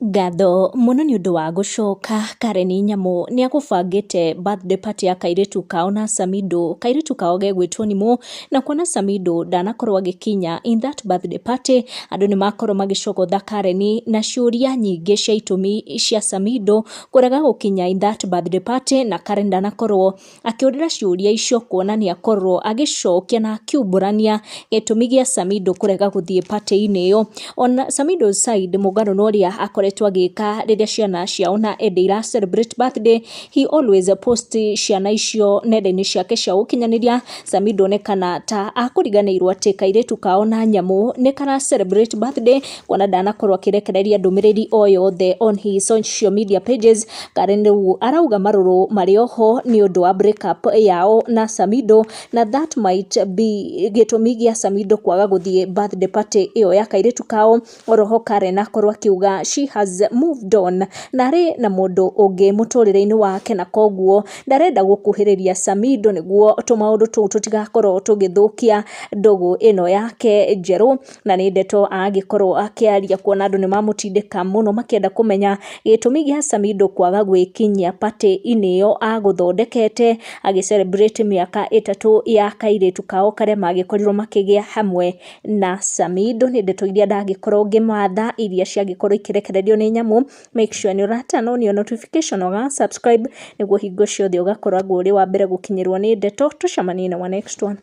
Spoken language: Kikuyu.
Ngatho mũno nĩ ũndũ wa gũcoka. Karen Nyamu nĩ agũbangĩte birthday party ya kairĩtu kao na Samido. Kairĩtu kao gegwĩtwo Nimũ, na kuona Samido ndanakorwo agĩkinya in that birthday party, andũ nĩ makorwo magĩcogotha Karen na ciũria nyingĩ cia itũmi cia Samido kũrega gũkinya in that birthday party, na Karen ndanakorwo akĩũrĩra ciũria icio kuona nĩ akorwo agĩcokia na akiumbũrania gĩtũmi gĩa Samido kũrega gũthiĩ party-inĩ ĩyo. On Samido's side, mũgarũ na ũrĩa akoretwo agĩka rĩrĩa ciana ciao na Eddie ira celebrate birthday, he always post ciana icio nenda-inĩ ciake cia ũkinyanĩria. Samido onekana ta akũriganĩirwo atĩ kairĩtu kao na Nyamu nĩ kara celebrate birthday, kuona ndanakorwo akĩrekereria ndũmĩrĩri o yothe on his social media pages. Karen rĩu arauga marũrũ marĩ oho nĩ ũndũ wa break up yao na Samido, na that might be gĩtũmi gĩa Samido kwaga gũthiĩ birthday party ĩyo ya kairĩtu kao. Oroho Karen akorwo akiuga she has moved on na arĩ na mũndũ ũngĩ mũtũrĩre-inĩ wake, na koguo ndarenda gũkuhĩrĩria Samido nĩguo tũmaũndũ tũu tũtigakorwo tũgĩthũkia ndũgũ ĩno yake njerũ. Na nĩ ndeto agĩkorwo akĩaria kuona andũ nĩ mamũtindĩka mũno makĩenda kũmenya gĩtũmi gĩa Samido kwaga gwĩkinyia party-inĩ ĩyo agũthondekete agĩ celebrate mĩaka 3 ya kairĩtu kao karĩa magĩkorirwo makĩgĩa hamwe na Samido. Nĩ ndeto iria ndagĩkorwo ngĩmatha iria ciagĩkorwo ikĩrekererio nĩ Nyamu. Make sure nĩ ũra turn on your notification, ũga subscribe nĩguo hingo ciothe ũgakoragwo ũrĩ wa mbere gũkinyĩrwo nĩ ndeto. Tũcemanie na wa next one.